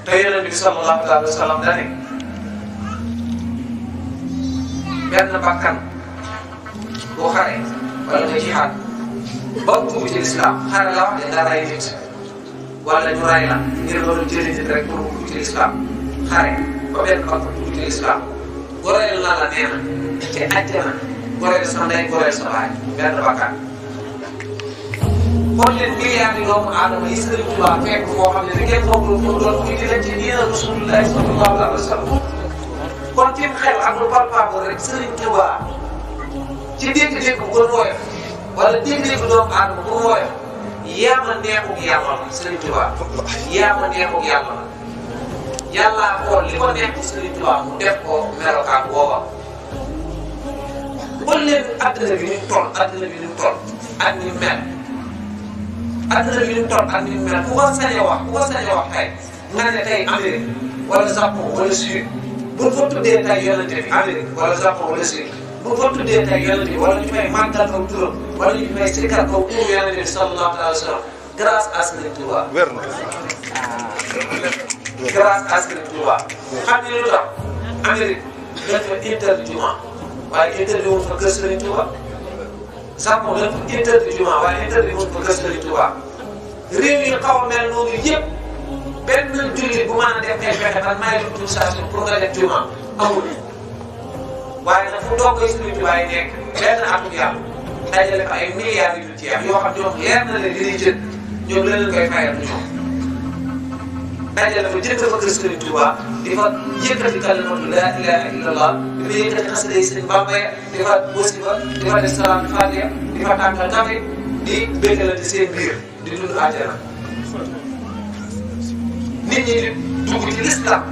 te Yonent bi sallallahu alayhi wa sallam dane benn bakkan boo xare wala nga jihaad ba dugg ci lislaam xare la wax de nga rey nit wala ñu rey la ngir nga doon jëli nit rek pour mu dugg ci lislaam xare ba benn bakkan dugg ci lislaam goreel na la nee na te àjjana goreel sa ndey goreel sa baay benn bakkan kon leen milliards yi doomu aadama yi Sëriñ Tuubaa fekk boo xam ne ni kenn xamul mu doon fi di leen ci diina Rasulullaahi sallallahu alayhi wa sallam kon ci xel ak lu palpable rek Sëriñ Tuubaa ci dégg-dégg bu gën woyof wala dégg-dégg doomu aadama bu woyof yaa ma neexug yàlla la Sëriñ Tuubaa yaa ma neexug yàlla la yàllaa xool li ko neex ci Sëriñ Tuubaa mu def ko melokaan booba kon leen adduna bi ni mu toll adduna bi ni mu toll ak ni mu mel adduna bi ni mu toll ak ni mu mel ku ko sañ a wax tey nga ne tey Amérique wala Japon wala Suède bu fa tuddee tey yonente bi Amérique wala Japon wala Suède bu fa tuddee tey yonente bi wala ñu fay màggal kaw turam wala ñu fay sikkar kaw turu yonente bi sallallahu alayhi wa sallam grâce à Sëriñ Tuubaa wér na grâce à Sëriñ Tuubaa xam nga lu tax Amérique dafa interdit juma waaye interdit woon fa kër Sëriñ Tuubaa Japon dafa interdit juma waaye interdit woon fa kër Sëriñ Tuubaa réew yi xaw a mel noonu yëpp benn jullit bu mën a def ay fexe man maay autorisation pour nga def juma amul waaye nag fu doog koy Sëriñ Tuubaa yi nekk benn atum yàlla dajale fa ay milliards yu ci yoo xam ñoom leer na leen li ñuy jënd ñoom la leen koy fayal ñoom dajale fa jënd fa kër Sëriñ Tuubaa di fa yëkkati kalimatu laa ilaaha illallah di fa yëkkati xasida yi Sëriñ Bamba di fa wasifa di fa def salaatu faatiha di fa tànkal kafe di béggalante seen biir di dund àjjana nit ñi di dugg ci l'islam